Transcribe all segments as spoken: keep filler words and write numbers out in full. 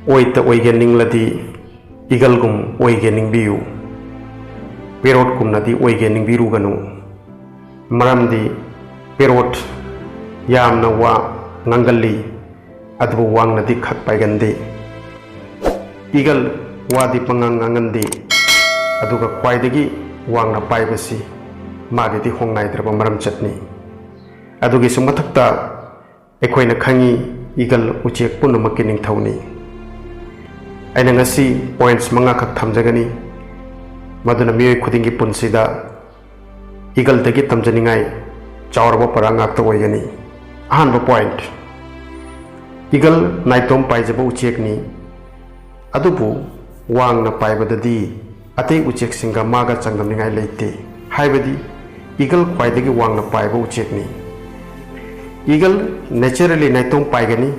ꯑꯣꯏꯇ ꯑꯣꯏꯒꯦ ꯅꯤꯡꯂꯗꯤ ꯏꯒꯜꯒꯨꯝ ꯑꯣꯏꯒꯦ ꯅꯤꯡꯕꯤꯌꯨ꯫ ꯄꯦꯔꯣꯠꯀꯨꯝꯅꯗꯤ ꯑꯣꯏꯒꯦ ꯅꯤꯡꯕꯤꯔꯨꯒꯅꯨ꯫ ꯃꯔꯝꯗꯤ ꯄꯦꯔꯣꯠ ꯌꯥꯝꯅ ꯋꯥ ꯉꯥꯡꯒꯜꯂꯤ, ꯑꯗꯨꯕꯨ ꯋꯥꯡꯅꯗꯤ ꯈꯛ ꯄꯥꯏꯒꯟꯗꯦ꯫ ꯏꯒꯜ ꯋꯥꯗꯤ ꯄꯉꯥꯡ ꯉꯥꯡꯒꯟꯗꯦ, ꯑꯗꯨꯒ ꯈ꯭ꯋꯥꯏꯗꯒꯤ ꯋꯥꯡꯅ ꯄꯥꯏꯕꯁꯤ ꯃꯥꯒꯤꯗꯤ ꯍꯣꯡꯅꯥꯏꯗ꯭ꯔꯕ ꯃꯔꯝꯆꯠꯅꯤ꯫ ꯑꯗꯨꯒꯤꯁꯨ ꯃꯊꯛꯇ ꯑꯩꯈꯣꯏꯅ ꯈꯪꯉꯤ, ꯏꯒꯜ ꯎꯆꯦꯛ ꯄꯨꯝꯅꯃꯛꯀꯤ ꯅꯤꯡꯊꯧꯅꯤ꯫ ꯑꯩꯅ ꯉꯁꯤ ꯄꯣꯏꯟꯠꯁ ꯃꯉꯥꯈꯛ ꯊꯝꯖꯒꯅꯤ, ꯃꯗꯨꯅ ꯃꯤꯑꯣꯏ ꯈꯨꯗꯤꯡꯒꯤ ꯄꯨꯟꯁꯤꯗ ꯏꯒꯜꯗꯒꯤ ꯇꯝꯖꯅꯤꯡꯉꯥꯏ ꯆꯥꯎꯔꯕ ꯄꯔꯥ ꯉꯥꯛꯇ ꯑꯣꯏꯒꯅꯤ꯫ ꯑꯍꯥꯟꯕ ꯄꯣꯏꯟꯠ, ꯏꯒꯜ ꯅꯥꯏꯇꯣꯝ ꯄꯥꯏꯖꯕ ꯎꯆꯦꯛꯅꯤ, ꯑꯗꯨꯕꯨ ꯋꯥꯡꯅ ꯄꯥꯏꯕꯗꯗꯤ ꯑꯇꯩ ꯎꯆꯦꯛꯁꯤꯡꯒ ꯃꯥꯒ ꯆꯥꯡꯗꯝꯅꯤꯡꯉꯥꯏ ꯂꯩꯇꯦ꯫ ꯍꯥꯏꯕꯗꯤ ꯏꯒꯜ ꯈ꯭ꯋꯥꯏꯗꯒꯤ ꯋꯥꯡꯅ ꯄꯥꯏꯕ ꯎꯆꯦꯛꯅꯤ꯫ ꯏꯒꯜ ꯅꯦꯆꯔꯦꯂꯤ ꯅꯥꯏꯇꯣꯝ ꯄꯥꯏꯒꯅꯤ,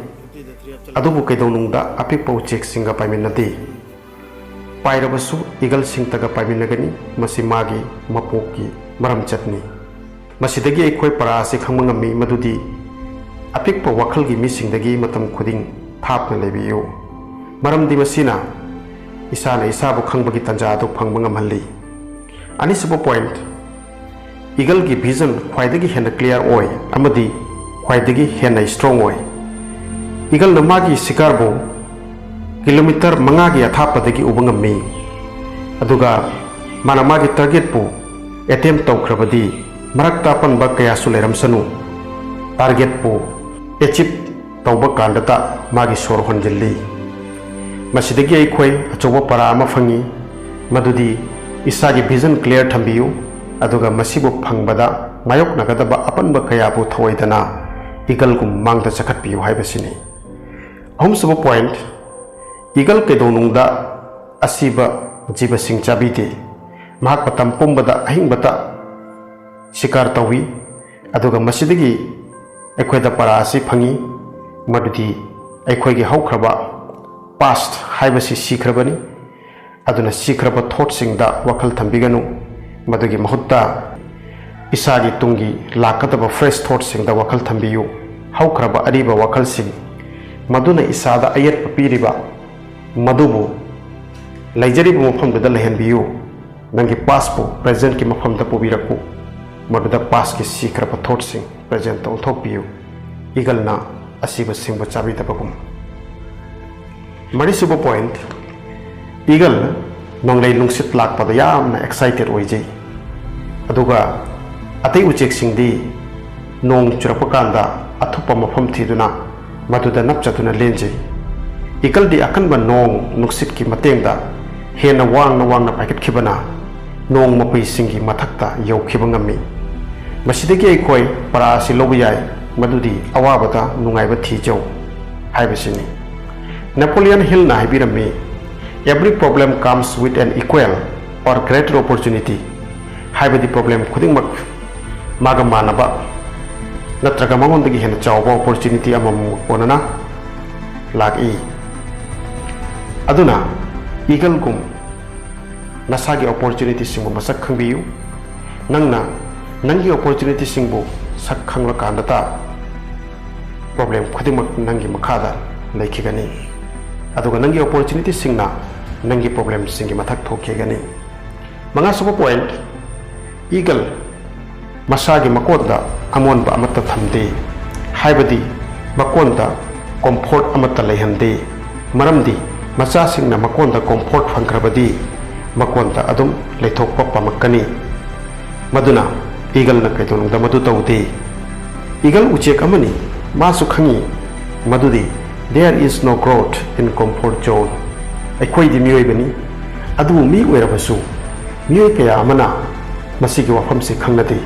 ꯑꯗꯨꯕꯨ ꯀꯩꯗꯧꯅꯨꯡꯗ ꯑꯄꯤꯛꯄ ꯎꯆꯦꯛꯁꯤꯡꯒ ꯄꯥꯏꯃꯤꯟꯅꯗꯦ꯫ ꯄꯥꯏꯔꯕꯁꯨ ꯏꯒꯜꯁꯤꯡꯇꯒ ꯄꯥꯏꯃꯤꯟꯅꯒꯅꯤ꯫ ꯃꯁꯤ ꯃꯥꯒꯤ ꯃꯄꯣꯛꯀꯤ ꯃꯔꯝꯆꯠꯅꯤ꯫ ꯃꯁꯤꯗꯒꯤ ꯑꯩꯈꯣꯏ ꯄꯔꯥ ꯑꯁꯤ ꯈꯪꯕ ꯉꯝꯃꯤ ꯃꯗꯨꯗꯤ ꯑꯄꯤꯛꯄ ꯋꯥꯈꯜꯒꯤ ꯃꯤꯁꯤꯡꯗꯒꯤ ꯃꯇꯝ ꯈꯨꯗꯤꯡ ꯊꯥꯞꯅ ꯂꯩꯕꯤꯌꯨ, ꯃꯔꯝꯗꯤ ꯃꯁꯤꯅ ꯏꯁꯥꯅ ꯏꯁꯥꯕꯨ ꯈꯪꯕꯒꯤ ꯇꯥꯟꯖꯥ ꯑꯗꯨ ꯐꯪꯕ ꯉꯝꯍꯜꯂꯤ꯫ ꯑꯅꯤꯁꯨꯕ ꯄꯣꯏꯟꯠ, ꯏꯒꯜꯒꯤ ꯚꯤꯖꯟ ꯈ꯭ꯋꯥꯏꯗꯒꯤ ꯍꯦꯟꯅ ꯀ꯭ꯂꯤꯌꯥꯔ ꯑꯣꯏ ꯑꯃꯗꯤ ꯈ꯭ꯋꯥꯏꯗꯒꯤ ꯍꯦꯟꯅ ꯁ꯭ꯇꯔꯣꯡ ꯑꯣꯏ꯫ ꯏꯒꯜꯅ ꯃꯥꯒꯤ ꯁꯤꯀꯥꯔꯕꯨ ꯀꯤꯂꯣꯃꯤꯇꯔ ꯃꯉꯥꯒꯤ ꯑꯊꯥꯞꯄꯗꯒꯤ ꯎꯕ ꯉꯝꯃꯤ, ꯑꯗꯨꯒ ꯃꯥꯅ ꯃꯥꯒꯤ ꯇꯥꯔꯒꯦꯠꯄꯨ ꯑꯦꯇꯦꯝ ꯇꯧꯈ꯭ꯔꯕꯗꯤ ꯃꯔꯛꯇ ꯑꯄꯟꯕ ꯀꯌꯥꯁꯨ ꯂꯩꯔꯝꯁꯅꯨ, ꯇꯥꯔꯒꯦꯠꯄꯨ ꯑꯦꯆꯤꯞ ꯇꯧꯕ ꯀꯥꯟꯗꯇ ꯃꯥꯒꯤ ꯁꯣꯔ ꯍꯣꯟꯖꯤꯜꯂꯤ꯫ ꯃꯁꯤꯗꯒꯤ ꯑꯩꯈꯣꯏ ꯑꯆꯧꯕ ꯄꯔꯥ ꯑꯃ ꯐꯪꯏ, ꯃꯗꯨꯗꯤ ꯏꯁꯥꯒꯤ ꯚꯤꯖꯟ ꯀ꯭ꯂꯤꯌꯥꯔ ꯊꯝꯕꯤꯌꯨ, ꯑꯗꯨꯒ ꯃꯁꯤꯕꯨ ꯐꯪꯕꯗ ꯃꯥꯌꯣꯛꯅꯒꯗꯕ ꯑꯄꯟꯕ ꯀꯌꯥꯕꯨ ꯊꯧꯑꯣꯏꯗꯅ ꯏꯒꯜꯒꯨꯝ ꯃꯥꯡꯗ ꯆꯈꯠꯄꯤꯌꯨ ꯍꯥꯏꯕꯁꯤꯅꯤ꯫ ꯑꯍꯨꯝꯁꯨꯕ ꯄꯣꯏꯟꯠ, ꯏꯒꯜ ꯀꯩꯗꯧꯅꯨꯡꯗ ꯑꯁꯤꯕ ꯖꯤꯕꯁꯤꯡ ꯆꯥꯕꯤꯗꯦ꯫ ꯃꯍꯥꯛ ꯃꯇꯝ ꯄꯨꯝꯕꯗ ꯑꯍꯤꯡꯕꯇ ꯁꯤꯀꯥꯔ ꯇꯧꯏ, ꯑꯗꯨꯒ ꯃꯁꯤꯗꯒꯤ ꯑꯩꯈꯣꯏꯗ ꯄꯔꯥ ꯑꯁꯤ ꯐꯪꯏ, ꯃꯗꯨꯗꯤ ꯑꯩꯈꯣꯏꯒꯤ ꯍꯧꯈ꯭ꯔꯕ ꯄꯥꯁꯠ ꯍꯥꯏꯕꯁꯤ ꯁꯤꯈ꯭ꯔꯕꯅꯤ꯫ ꯑꯗꯨꯅ ꯁꯤꯈ꯭ꯔꯕ ꯊꯣꯠꯁꯤꯡꯗ ꯋꯥꯈꯜ ꯊꯝꯕꯤꯒꯅꯨ, ꯃꯗꯨꯒꯤ ꯃꯍꯨꯠꯇ ꯏꯁꯥꯒꯤ ꯇꯨꯡꯒꯤ ꯂꯥꯛꯀꯗꯕ ꯐ꯭ꯔꯦꯁ ꯊꯣꯠꯁꯤꯡꯗ ꯋꯥꯈꯜ ꯊꯝꯕꯤꯌꯨ꯫ ꯍꯧꯈ꯭ꯔꯕ ꯑꯔꯤꯕ ꯋꯥꯈꯜꯁꯤꯡ ꯃꯗꯨꯅ ꯏꯁꯥꯗ ꯑꯌꯦꯠꯄ ꯄꯤꯔꯤꯕ ꯃꯗꯨꯕꯨ ꯂꯩꯖꯔꯤꯕ ꯃꯐꯝꯗꯨꯗ ꯂꯩꯍꯟꯕꯤꯌꯨ꯫ ꯅꯪꯒꯤ past ꯄꯨ present ꯀꯤ ꯃꯐꯝꯗ ꯄꯨꯕꯤꯔꯛꯎ꯫ ꯃꯗꯨꯗ past ꯀꯤ ꯁꯤꯈ꯭ꯔꯕ thought ꯁꯤꯡ present ꯇ ꯑꯣꯟꯊꯣꯛꯄꯤꯌꯨ꯫ Eagle ꯅ ꯑꯁꯤꯕ ꯁꯤꯡꯕ ꯆꯥꯕꯤꯗꯕꯒꯨꯝ꯫ ꯃꯔꯤꯁꯨꯕ point, eagle ꯅꯣꯡꯂꯩ ꯅꯨꯡꯁꯤꯠ ꯂꯥꯛꯄꯗ ꯌꯥꯝꯅ excited ꯑꯣꯏꯖꯩ꯫ ꯑꯗꯨꯒ ꯑꯇꯩ ꯎꯆꯦꯛꯁꯤꯡꯗꯤ ꯅꯣꯡ ꯆꯨꯔꯛꯄ ꯀꯥꯟꯗ ꯑꯊꯨꯞꯄ ꯃꯐꯝ ꯊꯤꯗꯨꯅ ꯃꯗꯨꯗ ꯅꯞꯆꯗꯨꯅ ꯂꯦꯟꯖꯩ꯫ Eagle ꯗꯤ ꯑꯀꯟꯕ ꯅꯣꯡ ꯅꯨꯡꯁꯤꯠꯀꯤ ꯃꯇꯦꯡꯗ ꯍꯦꯟꯅ ꯋꯥꯡꯅ ꯋꯥꯡꯅ ꯄꯥꯏꯈꯠꯈꯤꯕꯅ ꯅꯣꯡ ꯃꯄꯩꯁꯤꯡꯒꯤ ꯃꯊꯛꯇ ꯌꯧꯈꯤꯕ ꯉꯝꯃꯤ꯫ ꯃꯁꯤꯗꯒꯤ ꯑꯩꯈꯣꯏ ꯄꯔꯥ ꯑꯁꯤ ꯂꯧꯕ ꯌꯥꯏ, ꯃꯗꯨꯗꯤ ꯑꯋꯥꯕꯗ ꯅꯨꯡꯉꯥꯏꯕ ꯊꯤꯖꯧ ꯍꯥꯏꯕꯁꯤꯅꯤ꯫ Napoleon Hill ꯅ ꯍꯥꯏꯕꯤꯔꯝꯃꯤ, "Every problem comes with an equal or greater opportunity"꯫ ꯍꯥꯏꯕꯗꯤ problem ꯈꯨꯗꯤꯡꯃꯛ ꯃꯥꯒ ꯃꯥꯟꯅꯕ ꯅꯠꯇ꯭ꯔꯒ ꯃꯉꯣꯟꯗꯒꯤ ꯍꯦꯟꯅ ꯆꯥꯎꯕ opportunity ꯑꯃꯃꯝꯒ ꯀꯣꯟꯅꯅ ꯂꯥꯛꯏ꯫ ꯑꯗꯨꯅ eagle ꯒꯨꯝ ꯅꯁꯥꯒꯤ opportunity ꯁꯤꯡꯕꯨ ꯃꯁꯛ ꯈꯪꯕꯤꯌꯨ꯫ ꯅꯪꯅ ꯅꯪꯒꯤ opportunity ꯁꯤꯡꯕꯨ ꯁꯛ ꯈꯪꯂꯀꯥꯟꯗꯇ problem ꯈꯨꯗꯤꯡꯃꯛ ꯅꯪꯒꯤ ꯃꯈꯥꯗ ꯂꯩꯈꯤꯒꯅꯤ꯫ ꯑꯗꯨꯒ ꯅꯪꯒꯤ opportunity ꯁꯤꯡꯅ ꯅꯪꯒꯤ problem ꯁꯤꯡꯒꯤ ꯃꯊꯛ ꯊꯣꯛꯈꯤꯒꯅꯤ꯫ ꯃꯉꯥꯁꯨꯕ point, eagle ꯃꯁꯥꯒꯤ ꯃꯀꯣꯟꯗ ꯑꯃꯣꯟꯕ ꯑꯃꯠꯇ ꯊꯝꯗꯦ, ꯍꯥꯏꯕꯗꯤ ꯃꯀꯣꯟꯗ comfort ꯑꯃꯠꯇ ꯂꯩꯍꯟꯗꯦ꯫ ꯃꯔꯝꯗꯤ ꯃꯆꯥꯁꯤꯡꯅ ꯃꯀꯣꯟꯗ comfort ꯐꯪꯈ꯭ꯔꯕꯗꯤ ꯃꯀꯣꯟꯗ ꯑꯗꯨꯝ ꯂꯩꯊꯣꯛꯄ ꯄꯥꯝꯂꯛꯀꯅꯤ꯫ ꯃꯗꯨꯅ eagle ꯅ ꯀꯩꯗꯧꯅꯨꯡꯗ ꯃꯗꯨ ꯇꯧꯗꯦ꯫ Eagle ꯎꯆꯦꯛ ꯑꯃꯅꯤ, ꯃꯥꯁꯨ ꯈꯪꯏ ꯃꯗꯨꯗꯤ "There is no growth in comfort zone"꯫ ꯑꯩꯈꯣꯏꯗꯤ ꯃꯤꯑꯣꯏꯕꯅꯤ, ꯑꯗꯨꯕꯨ ꯃꯤ ꯑꯣꯏꯔꯕꯁꯨ ꯃꯤꯑꯣꯏ ꯀꯌꯥ ꯑꯃꯅ ꯃꯁꯤꯒꯤ ꯋꯥꯐꯝꯁꯤ ꯈꯪꯅꯗꯦ꯫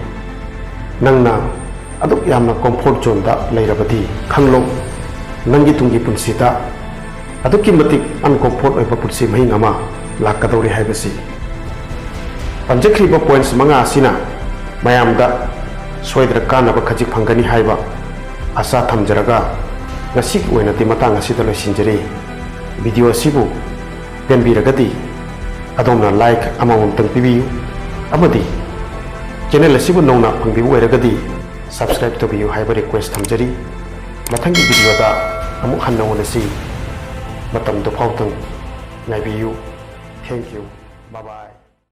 ꯅꯪꯅ ꯑꯗꯨꯛ ꯌꯥꯝꯅ comfort zone ꯗ ꯂꯩꯔꯕꯗꯤ ꯈꯪꯂꯣ, ꯅꯪꯒꯤ ꯇꯨꯡꯒꯤ ꯄꯨꯟꯁꯤꯗ ꯑꯗꯨꯛꯀꯤ ꯃꯇꯤꯛ uncomfort ꯑꯣꯏꯕ ꯄꯨꯟꯁꯤ ꯃꯍꯤꯡ ꯑꯃ ꯂꯥꯛꯀꯗꯧꯔꯤ ꯍꯥꯏꯕꯁꯤ꯫ ꯄꯟꯖꯈ꯭ꯔꯤꯕ points ꯃꯉꯥ ꯑꯁꯤꯅ ꯃꯌꯥꯝꯗ ꯁꯣꯏꯗꯅ ꯀꯥꯟꯅꯕ ꯈꯖꯤꯛ ꯐꯪꯒꯅꯤ ꯍꯥꯏꯕ ꯑꯁꯥ ꯊꯝꯖꯔꯒ ꯉꯁꯤꯒꯤ ꯑꯣꯏꯅꯗꯤ ꯃꯇꯥꯡ ꯑꯁꯤꯗ ꯂꯣꯏꯁꯤꯟꯖꯔꯤ꯫ Video ꯑꯁꯤꯕꯨ ꯄꯦꯟꯕꯤꯔꯒꯗꯤ ꯑꯗꯣꯝꯅ like ꯑꯃꯃꯝꯇꯪ ꯄꯤꯕꯤꯌꯨ ꯑꯃꯗꯤ channel ꯑꯁꯤꯕꯨ ꯅꯧꯅ ꯐꯪꯕꯤꯕ ꯑꯣꯏꯔꯒꯗꯤ subscribe ꯇꯧꯕꯤꯌꯨ ꯍꯥꯏꯕ request ꯊꯝꯖꯔꯤ꯫ ꯃꯊꯪꯒꯤ video ꯗ ꯑꯃꯨꯛ ꯍꯟꯅ ꯎꯅꯁꯤ꯫ ꯃꯇꯝꯗꯨ ꯐꯥꯎꯗꯪ ꯉꯥꯏꯕꯤꯌꯨ꯫ Thank you. Bye bye.